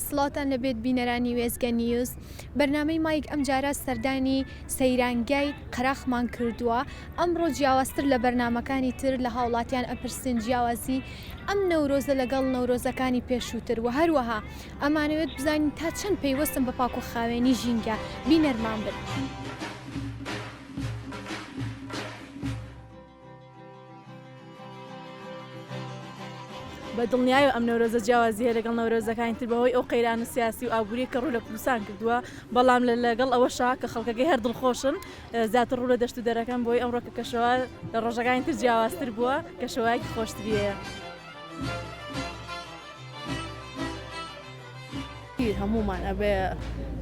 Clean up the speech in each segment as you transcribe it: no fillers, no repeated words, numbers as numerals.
سڵاوتان لەبێت بینەرانی وێستگە نیوز بەرنامەی مایک ئەمجارە سەردانی سەیرانگای قەراخمان کردووە ئەمڕۆ جیاوازتر لە بەرنامەکانی تر لە هاوڵاتیان ئەپرسین جیاوازی ئەم نەورۆزە لەگەڵ نەورۆزەکانی پێشووتر و هەروەها ئەمانەوێت بزانین تا چەند پەیوەستن بە پاک و خاوێنی ژینگە بینەرمان بن. بە دڵنیایەوە ئەم نەورۆزە جیاوازی هەیە لەگەڵ نەورۆزەکانی تر بەهۆی ئەو قەیرانە سیاسی و ئابووریە کە ڕوو لە کوردستان کردووە بەڵام لە لەگەڵ ئەوەشا کە خەڵکەکەی هەر دڵخۆشن زیاتر ڕوو لە دەشت و دەرەکەن بۆی ئەمڕۆ کە کەشەوە لە ڕۆژەکانی تر جیاوازتر بووە کەشەوایەکی خۆشتری هەیە. هەموومان ئەبێ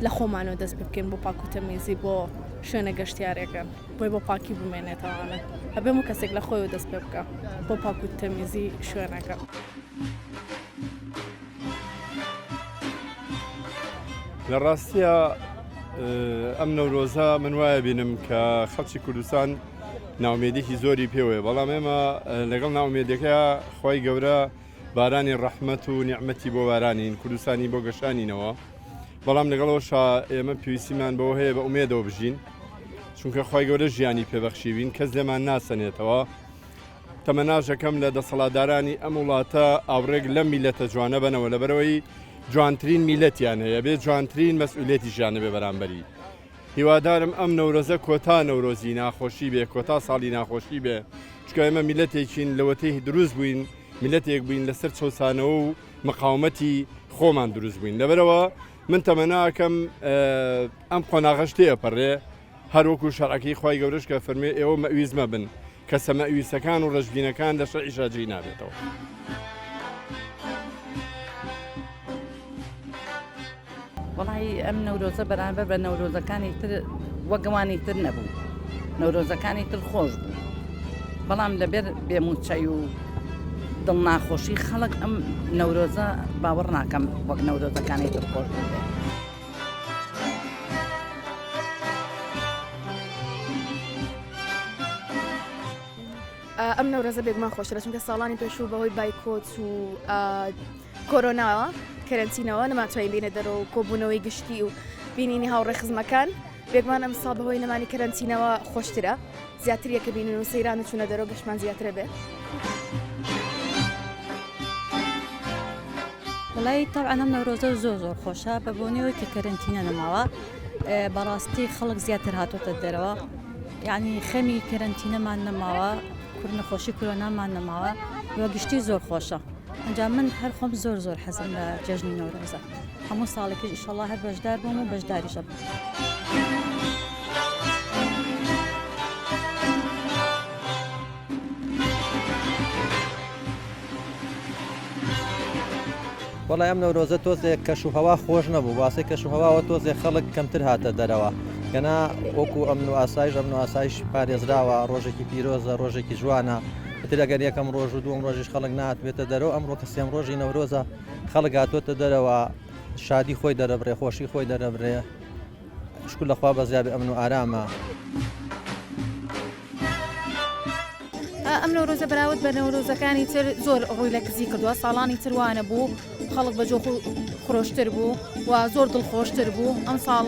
لە خۆمانەوە دەست پێ بکەین بۆ پاک و تەمیزی بۆ شوێنە گەشتیارەکان بۆی بۆ پاکی بمێنێتەوانە ئەبێ هەموو کەسێک لە خۆیەوە دەست پێ بکە بۆ پاک و تەمیزی شوێنەکە. لە ڕاستیە ئەم نەورۆزە من وایە بینم کە خەڵکی کوردستان ناومێدێکی زۆری پێوەیە بەڵام ئێمە لەگەڵ ناومێدەکە خی گەورە بارانی ڕەحمەت و نیعمەتی بۆ بارانین کوردستانی بۆ گەشانینەوە بەڵام لەگەڵەوەشا ئێمە پێویستیمان بەوە هەیە بە ئومێدەوە بژین چونکە خی گەورە ژیانی پێبەخشیوین کەس لێمان ناسەنێتەوە تەمەناژەکەم لە دەسەڵاتدارانی ئەم وڵاتە ئاوڕێک لەم میلەتە جوانە بەنەوە لەبەرەوەی جوانترین میلەتیان هەیە بێ جوانترین مەسئولێتیشیان بێ بەرامبەری هیوادارم ئەم نەورۆزە کۆتا نەورۆزی ناخۆشی بێ کۆتا ساڵی ناخۆشی بێ چونکە ئێمە میلەتێکین لەوەتەی دروست بووین میلەتێک بووین لەسەر چەوسانەوە و مقاومەتی خۆمان دروست بووین لەبەرەوە من تەمەناکەم ئەم قۆناغەش تێپەڕێ هەروەکو شەرعەکەی خوای گەورەش کە فەرموێ ئێوە مەئویز مەبن کەسە مەئویسەکان و ڕەشبینەکان لە شەرعیشا جێی نابێتەوە. وەڵاهی ئەم نەورۆزە بەرامبەر بە نەورۆزەکانی تر وەک ئەوانی تر نەبوو نەورۆزەکانی تر خۆش بوو بەڵام لەبەر بێموچەی و دڵناخۆشی خەڵک ئەم نەورۆزە باوەڕ ناکەم وەک نەورۆزەکانی تر خۆش بوو. ئەم نەورۆزە بێگومان خۆشترە چونکە ساڵانی پێشوو بەهۆی بایکۆت و کۆرۆناوە کەرەنتینەوە نەمانتوانی بینە دەرەوە و کۆبوونەوەی گشتی و بینینی هاوڕێ خزمەکان بێگومان ئەم ساڵ بەهۆی نەمانی کەرەنتینەوە خۆشترە زیاتر یەکە بینن و سەیران و چوونە دەرەوە گەشتمان زیاترە بێ. وەڵایی تەبعەن ئەم نەورۆزە زۆر زۆر خۆشە بە بۆنەوەی کە کەرەنتینە نەماوە بەڕاستی خەڵک زیاتر هاتۆتە دەرەوە یعنی خەمی کەرەنتینەمان نەماوە کور نەخۆشی کۆرۆنامان نەماوە بە گشتی زۆر خۆشە ئەنجا من هەر خۆم زۆر زۆر حەزم لە جەژنی نەورۆزە هەموو ساڵێکیش ئیشەڵا هەر بەشدار بووم و بەشداریشە بووم. وەڵای ئەم نەورۆزە تۆزێک کەش و هەوا خۆش نەبوو باسەی کەش و هەواوە تۆزێ خەڵک کەمتر هاتە دەرەوە گەنا وەکو ئەمن و ئاسایش ئەمن و ئاسایش پارێزراوە ڕۆژێکی پیرۆزە ڕۆژێکی جوانە ئیتر ئەگەر یەکەم ڕۆژ و دووەم ڕۆژیش خەڵک نهاتبێتە دەرەوە ئەمڕۆ کە سێم ڕۆژی نەورۆزە خەڵک هاتووەتە دەرەوە شادی خۆی دەرەبڕێ خۆشی خۆی دەرەبرێ شکر لەخوا بەزیابێ ئەمن و ئارامە. ئەم نەورۆزە بەراورد بە نەورۆزەکانی تر زۆر ڕووی لە کزی کردووە ساڵانی تر وانە بوو خەڵک بە جۆخ و خرۆشتر بوو و زۆر دڵخۆشتر بوو ئەم ساڵ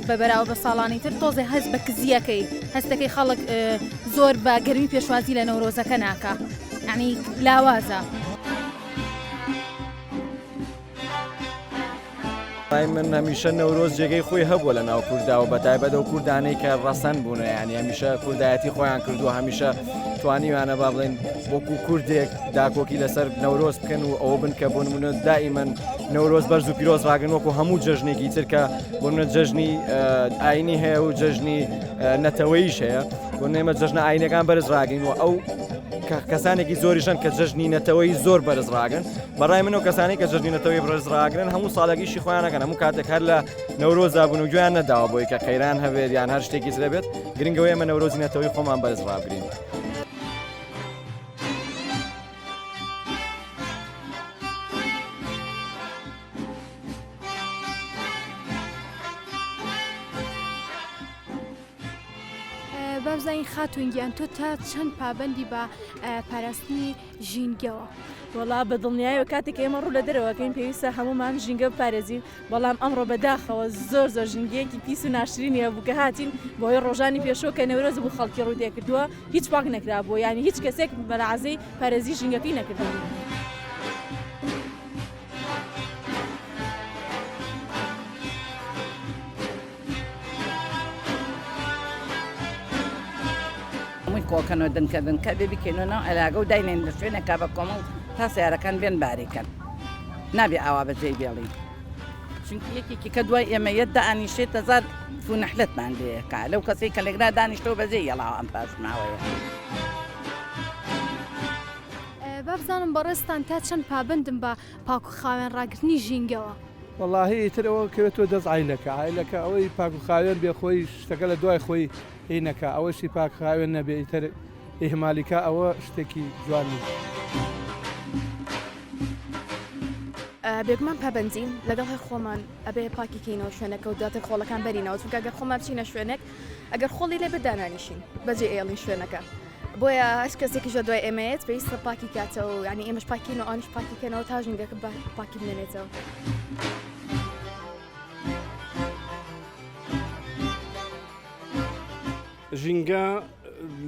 بە بەراورد بە ساڵانی تر تۆزێ هەست بە کزیەکەی هەستەکەی خەڵک زۆر بە گەرمی پێشوازی لە نەورۆزەکە ناکە یعنی لاوازە. ڕای من هەمیشە نەورۆز جێگەی خۆی هەبووە لە ناو کووردا و بە تایبەت ئەو کوردانەی کە ڕەسەن بوون ینی هەمیشە کوردایەتی خۆیان کردووە هەمیشە توانیوانە با بڵێن وەکو کوردێک داکۆکی لەسەر نەورۆز بکەن و ئەوە بن کە بۆ نمونە دائیمەن نەورۆز بەرز و پیرۆز ڕاگرن وەکو هەموو جەژنێکی تر کە بۆ نمونە جەژنی ئاینی هەیە و جەژنی نەتەوەیش هەیە بۆ نێمە جەژنە ئاینەکان بەرز ڕاگرین و ئەو کەسانێکی زۆریشن کە جەژنی نەتەوەی زۆر بەرز ڕاگرن بەڕای من و کەسانی کە جەژنی نەتەوەی بەرز ڕاگرن هەموو ساڵێکیشی خۆیانەکەن هەموو کاتێک هەر لە نەورۆزا بوون و گوێیان نەداوە بۆی کە قەیران هەبێت یان هەر شتێکی ترە بێت گرنگەوە ئێمە نەورۆزی نەتەوەی خۆمان بەرز ڕابگرین. بابزانین خاتون گیان تۆ تا چەند پابندی بە پاراستنی ژینگەوە؟ وەڵا بە دڵنیایەوە کاتێک ئێمە ڕوو لە دەرەوە ئەکەین پێویستە هەموومان ژینگە بپارێزین بەڵام ئەمڕۆ بەداخەوە زۆر زۆر ژینگەیەکی پیس و ناشرینی هەبوو کە هاتین بۆیە ڕۆژانی پێشوو کە نەورۆز بوو خەڵکی ڕووی تێکردووە هیچ پاک نەکرابوو یانی هیچ کەسێک مەلاعەزەی پارێزی ژینگەکەی نەکردبوو. هەمووی کۆکەنەوە دنکە دنکە بێ بیکەینەوە ناو عەلاگە و داینێن لە شوێنێکا بە کۆمەڵ تا سەیارەکان بێن باری کەن نابێ ئاوا بەجێی بێڵین چونکی یەکێکی کە دوای ئێمە یەت دائەنیشێت هەزار فونەحلەتمان لێ ئەکا لەو کەسەی کە لەگرا دانیشتەوە بەجێی هێڵاوە ئەم پاشماوەیە. با بزانم بەڕێزتان تا چەند پابەندن بە پاک و خاوێن ڕاگرتنی ژینگەوە؟ وەڵاهی ئیتر ئەوە کەوێتەوە دەست عایلەکە، عایلەکە ئەوەی پاک و خاوێن بێ خۆی شتەکە لە دوای خۆی هی نەکا، ئەوەشی پاک خاوێن نەبێ ئیتر ئیهمالی کا ئەوە شتێکی جوان نیە. بێگومان پابەندین لەگەڵ هەر خۆمان ئەبێ پاکی کەینەوە شوێنەکە و دواتر خۆڵەکان بەرینەوە چونکە گەر خۆمان بچینە شوێنێک ئەگەر خۆڵی لێ بێت دانانیشین بەجێ ئێڵین شوێنەکە بۆیە هەر کەسێکیش لە دوای ئێمەیەت پێویستە پاکی کاتەوە یعنی ئێمەش پاکین و ئەوانیش پاکی کەنەوە تا ژینگەکە بە پاکی بمێنێتەوە. ژینگە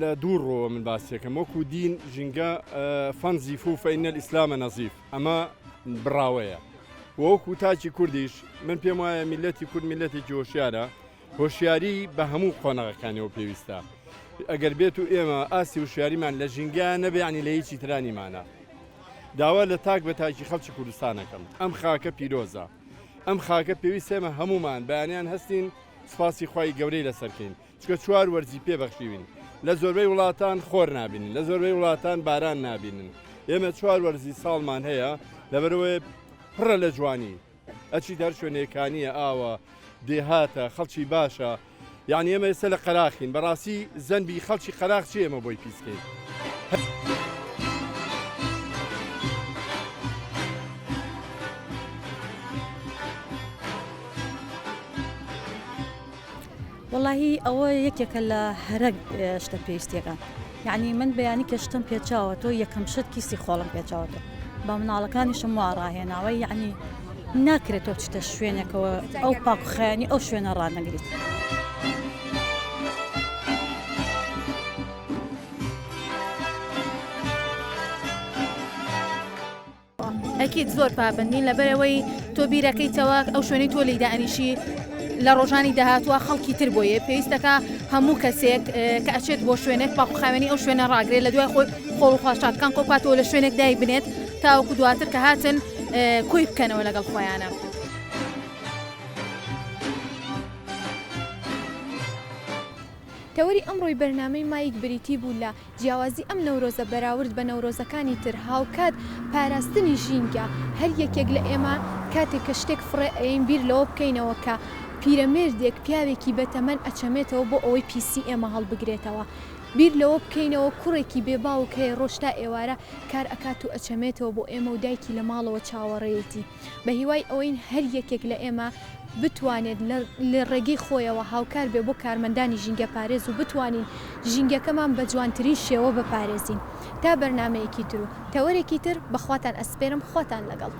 لە دوو ڕۆوە من باسیەکەم وەکو دین ژینگە فەنزیف و فەینە ئیسلامە نەزیف ئەمە بڕاوەیە وەکو تاکی کوردیش من پێم وایە میلەتی کورد میلەتێکی هۆشیارە هۆشیاری بە هەموو قۆناغەکانیەوە پێویستە ئەگەر بێت و ئێمە ئاستی هۆشیاریمان لە ژینگە نەبێ ینی لە هیچی ترانیمانە داوا لە تاک بە تاکی خەڵکی کوردستانەکەم ئەم خاکە پیرۆزە ئەم خاکە پێویست ئێمە هەمومان بەیانیان هەستین سپاسی خوای گەورەی لەسەرکەین چکە چوار وەرزی پێ بەخشیوین لە زۆربەی وڵاتان خۆر نابینن لە زۆربەی وڵاتان باران نابینن ئێمە چوار وەرزی ساڵمان هەیە لەبەرەوەی پڕە لە جوانی ئەچیت هەر شوێنێ کانیە ئاوە دێهاتە خەڵکی باشە یعنی ئێمە ئێستا لە قەراخین بەڕاستی زەنبی خەڵکی قەراخ چی ئێمە بۆی پیسکەین. وەڵاهی ئەوە یەکێکە لە هەرە شتە پێویستیەکان یعنی من بەیانی کە شتم پێچاوە تۆ یەکەم شت کیسی خۆڵم پێچاوەتەوە بە مناڵەکانیشم وا ڕاهێناوە یعنی ناکرێت تۆ بچیتە شوێنێکەوە ئەو پاکخایانی ئەو شوێنە ڕانەگریت. ئەکید زۆر پابەندین لەبەرئەوەی تۆ بیرەکەیتەوە ئەو شوێنەی تۆ لێی دائەنیشی لە ڕۆژانی داهاتووە خەڵکی تر بۆیە پێویستەکە هەموو کەسێک کە ئەچێت بۆ شوێنێک پاکوخاوێنی ئەو شوێنە ڕاگرێت لە دوای خۆی خۆڵ و خاشاکەکان کۆبکاتەوە لە شوێنێک دای بنێت تاوەکو دواتر کە هاتن کۆی بکەنەوە لەگەڵ خۆیانە. تەوەری ئەمڕۆی بەرنامەی مایک بریتی بوو لە جیاوازی ئەم نەورۆزە بەراورد بە نەورۆزەکانی تر هاوکات پاراستنی ژینگە، هەر یەکێک لە ئێمە کاتێک کە شتێک فڕێ ئەیەین بیر لەوە بکەینەوە کە پیرەمێردێک پیاوێکی بەتەمەن ئەچەمێتەوە بۆ ئەوەی پیسی ئێمە هەڵبگرێتەوە بیر لەوە بکەینەوە کوڕێکی بێ باوک هەیە ڕۆژ تا ئێوارە کار ئەکات و ئەچەمێتەوە بۆ ئێمە و دایکی لە ماڵەوە چاوەڕێیەتی. بە هیوای ئەوەین هەر یەکێک لە ئێمە بتوانێت لە ڕێگەی خۆیەوە هاوکار بێ بۆ کارمەندانی ژینگەپارێز و بتوانین ژینگەکەمان بە جوانترین شێوە بپارێزین. تا بەرنامەیەکی تر و تەوەرێکی تر بە خواتان ئەسپێرم خواتان لەگەڵ.